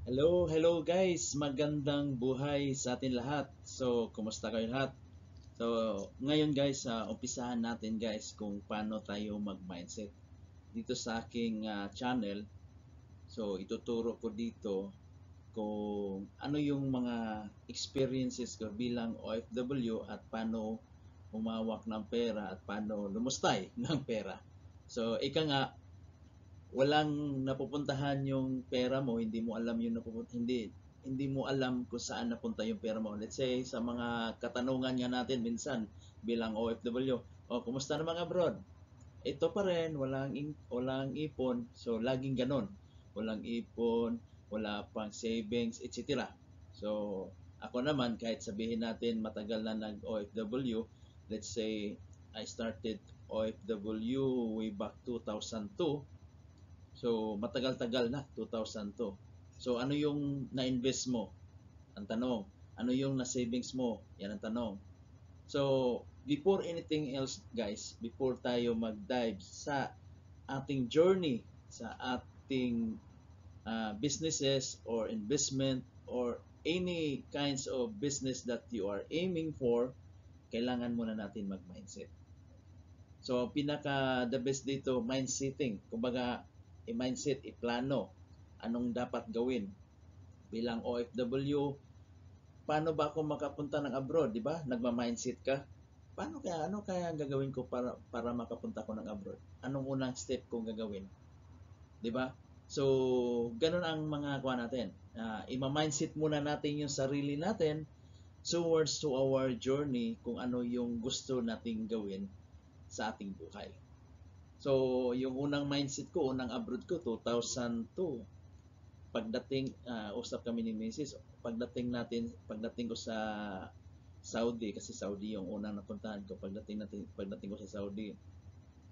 Hello guys, magandang buhay sa atin lahat. So, kumusta kayo lahat? So, ngayon guys, umpisahan natin guys kung paano tayo mag-mindset. Dito sa aking channel, so ituturo ko dito kung ano yung mga experiences ko bilang OFW at paano humawak ng pera at paano lumustay ng pera. So, ika nga, walang napupuntahan yung pera mo, hindi mo alam yung hindi mo alam kung saan napunta yung pera mo. Let's say sa mga katanungan nga natin minsan bilang OFW, kumusta na mga abroad? Ito pa rin, walang ipon. So laging ganon. Walang ipon, wala pang savings, etc. So ako naman kahit sabihin natin matagal na nag OFW, let's say I started OFW way back 2002. So, matagal-tagal na, 2002. So, ano yung na-invest mo? Ang tanong. Ano yung na-savings mo? Yan ang tanong. So, before anything else, guys, before tayo mag-dive sa ating journey, sa ating businesses or investment or any kinds of business that you are aiming for, kailangan muna natin mag-mindset. So, pinaka the best dito, mindsetting. Kumbaga, i-mindset, i-plano. Anong dapat gawin? Bilang OFW, paano ba ako makapunta ng abroad, di ba? Nagma-mindset ka. Ano kaya ang gagawin ko para makapunta ko ng abroad? Anong unang step kong gagawin? Di ba? So, ganun ang mga kuha natin. Ima-mindset muna natin yung sarili natin towards to our journey kung ano yung gusto nating gawin sa ating buhay. So, yung unang mindset ko, unang abroad ko, 2002. Pagdating, usap kami ni Mrs. Pagdating ko sa Saudi, kasi Saudi yung unang napuntahan ko. Pagdating ko sa Saudi,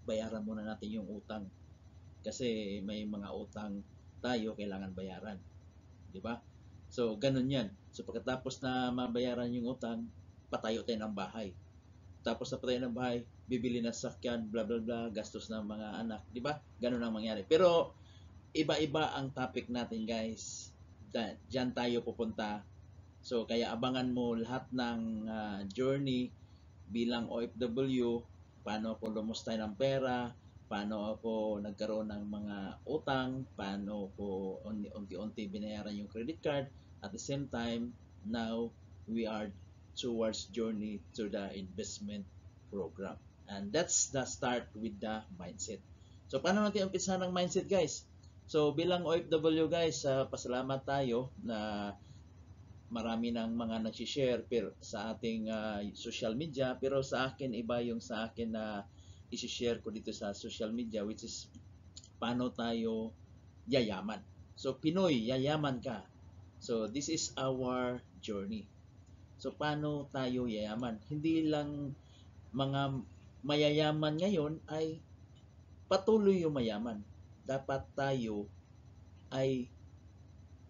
bayaran muna natin yung utang. Kasi may mga utang tayo, kailangan bayaran. Di ba? So, ganun yan. So, pagkatapos na mabayaran yung utang, patayo tayo ng bahay. Tapos na patayo ng bahay, bibili ng sakyan, bla bla bla, gastos ng mga anak, di ba? Ganun ang mangyari. Pero iba-iba ang topic natin, guys. Diyan tayo pupunta. So kaya abangan mo lahat ng journey bilang OFW, paano ako lumustay ng pera, paano ako nagkaroon ng mga utang, paano ko unti-unti binayaran yung credit card. At the same time, now we are towards journey to the investment program. And that's the start with the mindset. So paano natin umpisa ng mindset, guys? So bilang OFW, guys, pasalamat tayo na marami ng mga nag-share sa ating social media, pero sa akin iba yung sa akin na i-share ko dito sa social media, which is paano tayo yayaman. So Pinoy, yayaman ka. So this is our journey. So paano tayo yayaman? Hindi lang mga mayayaman ngayon ay patuloy yung mayaman. Dapat tayo ay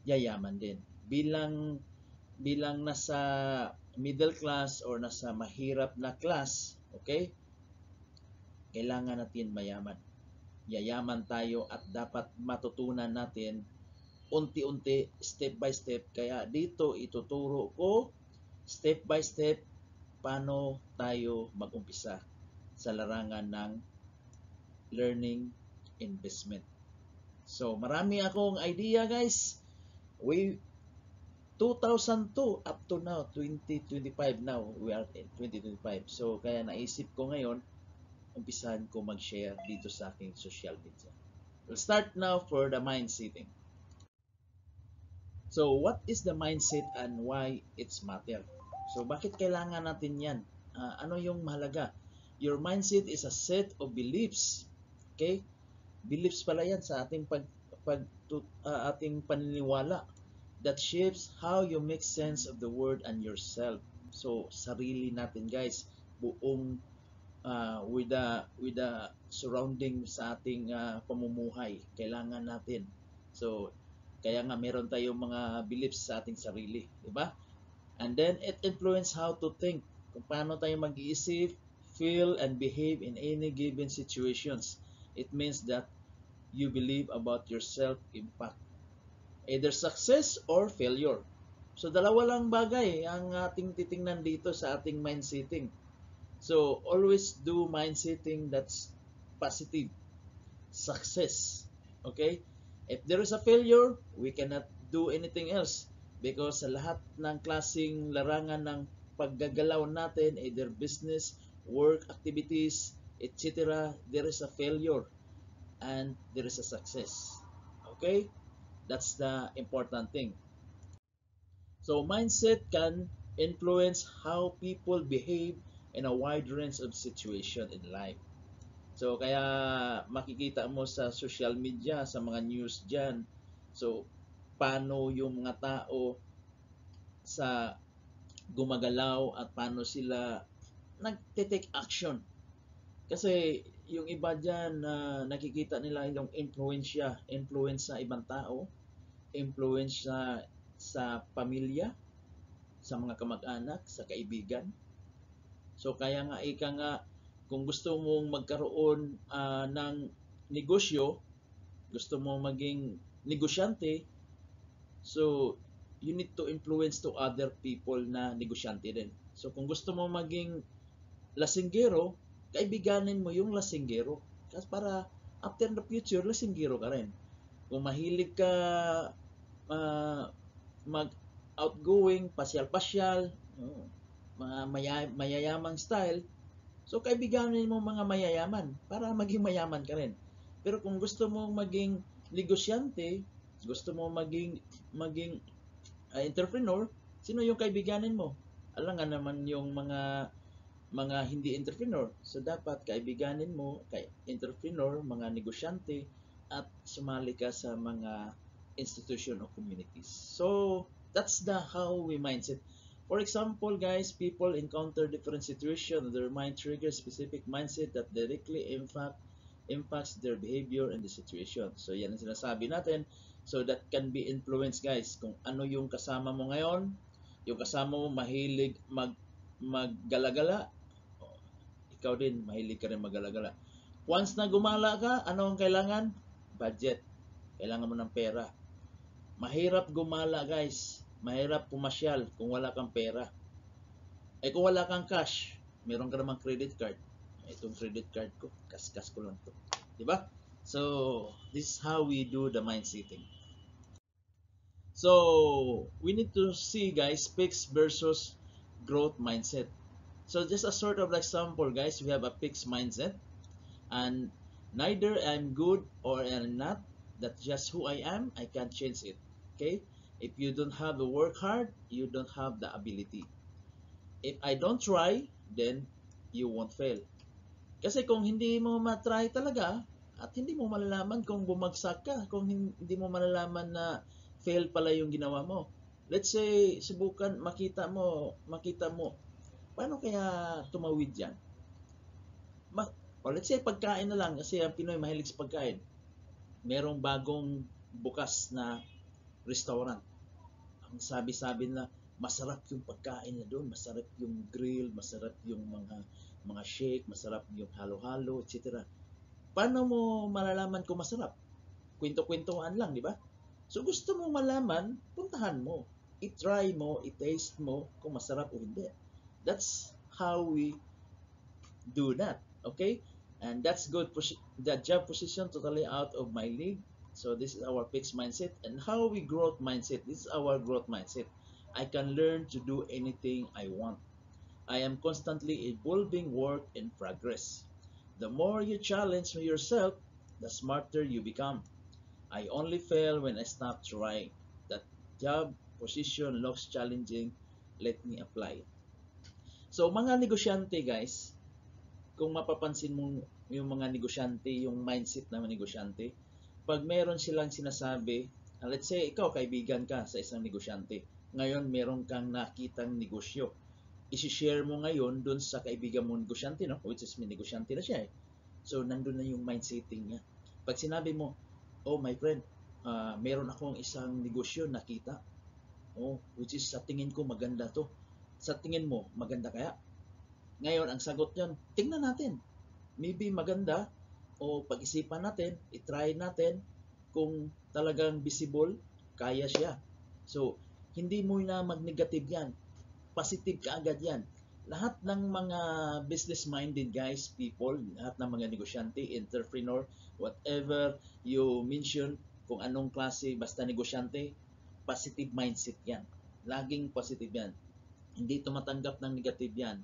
yayaman din. Bilang nasa middle class or nasa mahirap na class, okay? Kailangan natin mayaman. Yayaman tayo at dapat matutunan natin unti-unti, step by step. Kaya dito ituturo ko step by step paano tayo mag-umpisa sa larangan ng learning investment. So, marami akong idea, guys. We 2002 up to now, 2025 now, we are in 2025. So, kaya naisip ko ngayon, umpisahan ko mag-share dito sa aking social media. We'll start now for the mindsetting. So, what is the mindset and why it's matter? So, bakit kailangan natin yan? Ano yung mahalaga? Your mindset is a set of beliefs. Okay? Beliefs pala yan sa ating paniniwala that shapes how you make sense of the world and yourself. So, sarili natin, guys, buong with the surrounding sa ating pamumuhay, kailangan natin. So, kaya nga meron tayong mga beliefs sa ating sarili, di ba? And then it influence how to think, kung paano tayo mag-iisip, feel, and behave in any given situations. It means that you believe about yourself impact. Either success or failure. So dalawa lang bagay ang ating titingnan dito sa ating mind setting. So always do mind setting that's positive. Success. Okay? If there is a failure, we cannot do anything else because sa lahat ng klaseng larangan ng paggagalaw natin, either business, work, activities, etc., there is a failure and there is a success. Okay? That's the important thing. So mindset can influence how people behave in a wide range of situation in life. So kaya makikita mo sa social media, sa mga news dyan, so paano yung mga tao sa gumagalaw at paano sila nagte-take action. Kasi yung iba dyan na nakikita nila yung influence sa ibang tao, influence sa pamilya, sa mga kamag-anak, sa kaibigan. So kaya nga ika nga kung gusto mong magkaroon ng negosyo, gusto mong maging negosyante, so you need to influence to other people na negosyante din. So kung gusto mong maging lasinggero, kaibiganin mo yung lasinggero. Kasi para after the future, lasinggero ka rin. Kung mahilig ka mag-outgoing, pasyal-pasyal, mga mayayamang style, so kaibiganin mo mga mayayaman para maging mayaman ka rin. Pero kung gusto mo maging negosyante, gusto mo maging entrepreneur, sino yung kaibiganin mo? Alam nga naman yung mga hindi entrepreneur. So dapat kaibiganin mo kay entrepreneur, mga negosyante, at sumali ka sa mga institution o communities. So that's the how we mindset. For example, guys, people encounter different situations. Their mind triggers specific mindset that directly impacts their behavior in the situation. So yan ang sinasabi natin. So that can be influenced, guys, kung ano yung kasama mo ngayon. Yung kasama mo mahilig maggalagala, ikaw din mahilig ka rin maggalagala. Once na gumala ka, ano ang kailangan? Budget. Kailangan mo ng pera. Mahirap gumala, guys. Mahirap pumasyal kung wala kang pera. Kung wala kang cash, meron ka namang credit card. Itong credit card ko, kas-kas ko lang to. Diba? So, this is how we do the mind setting. So, we need to see, guys, fixed versus growth mindset. So, just a sort of example, guys, we have a fixed mindset. And neither I'm good or I'm not. That's just who I am. I can't change it. Okay? If you don't have to work hard, you don't have the ability. If I don't try, then you won't fail. Kasi kung hindi mo matry talaga, at hindi mo malalaman kung bumagsak ka, kung hindi mo malalaman na fail pala yung ginawa mo. Let's say, subukan, makita mo, paano kaya tumawid yan? Or let's say, pagkain na lang, kasi ang Pinoy mahilig sa pagkain. Merong bagong bukas na restaurant. Ang sabi-sabi na, masarap yung pagkain na doon, masarap yung grill, masarap yung mga shake, masarap yung halo-halo, etc. Paano mo malalaman kung masarap? Kwento-kwentuhan lang, di ba? So gusto mo malaman, puntahan mo. I-try mo, i-taste mo kung masarap o hindi. That's how we do that. Okay? And that's good. That job position totally out of my league. So this is our fixed mindset. And how we growth mindset. This is our growth mindset. I can learn to do anything I want. I am constantly evolving, work in progress. The more you challenge yourself, the smarter you become. I only fail when I stop trying. That job position looks challenging. Let me apply it. So mga negosyante, guys, kung mapapansin mo yung mga negosyante, yung mindset ng negosyante, pag meron silang sinasabi, let's say ikaw kaibigan ka sa isang negosyante, ngayon meron kang nakitang negosyo, isi-share mo ngayon dun sa kaibigan mo negosyante, no? Which is may negosyante na siya eh. So nandun na yung mindsetting niya. Pag sinabi mo, oh my friend, meron akong isang negosyo nakita, oh, which is sa tingin ko maganda to. Sa tingin mo, maganda kaya? Ngayon, ang sagot niyan, tingnan natin. Maybe maganda o pag-isipan natin, i-try natin kung talagang visible kaya siya. So, hindi mo na mag-negative yan. Positive ka agad yan. Lahat ng mga business-minded guys, people, lahat ng mga negosyante, entrepreneur, whatever you mention, kung anong klase, basta negosyante, positive mindset yan. Laging positive yan. Hindi tumatanggap ng negative yan.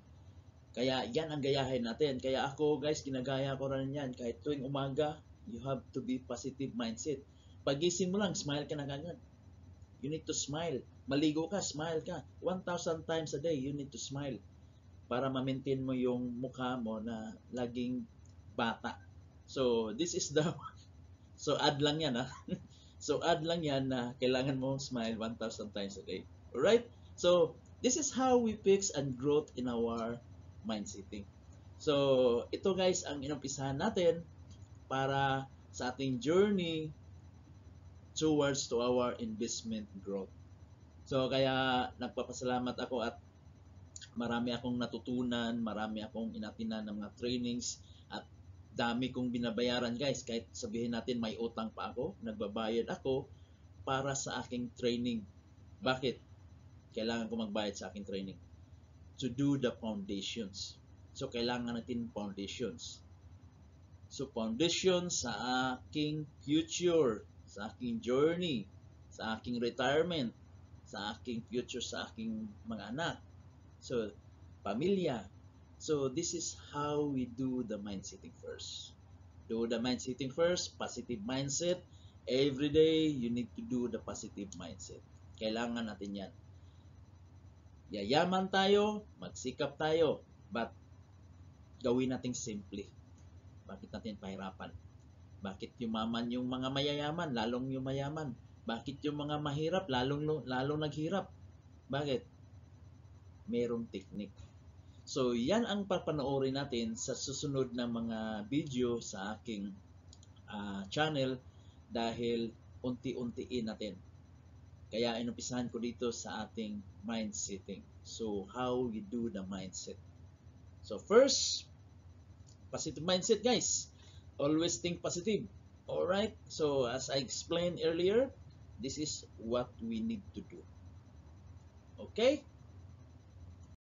Kaya yan ang gayahin natin. Kaya ako guys, ginagaya ko rin yan. Kahit tuwing umaga, you have to be positive mindset. Pagising mo lang, smile ka na agad. You need to smile. Maligo ka, smile ka. 1,000 times a day, you need to smile. Para ma-maintain mo yung mukha mo na laging bata. So, this is the... So, add lang yan, ha? So, add lang yan na kailangan mo smile 1,000 times a day. Alright? So, this is how we fix and growth in our mindsetting. So, ito guys ang inumpisahan natin para sa ating journey towards to our investment growth. So, kaya nagpapasalamat ako at marami akong natutunan, marami akong inatinan ng mga trainings at dami kong binabayaran guys. Kahit sabihin natin may utang pa ako, nagbabayad ako para sa aking training. Bakit? Kailangan ko magbayad sa aking training? To do the foundations. So, kailangan natin foundations. So, foundation sa aking future, sa aking journey, sa aking retirement, sa aking future, sa aking mga anak. So, pamilya. So, this is how we do the mindsetting first. Do the mindsetting first, positive mindset. Every day, you need to do the positive mindset. Kailangan natin yan. Yayaman tayo, magsikap tayo, but gawin natin simple. Bakit natin pahirapan? Bakit yumaman yung mga mayayaman, lalong yumayaman? Bakit yung mga mahirap, lalong naghirap? Bakit? Merong technique. So, yan ang papanoorin natin sa susunod na mga video sa aking channel dahil unti-untiin natin. Kaya inumpisahan ko dito sa ating mindsetting. So, how we do the mindset. So, first, positive mindset guys. Always think positive. Alright? So, as I explained earlier, this is what we need to do. Okay?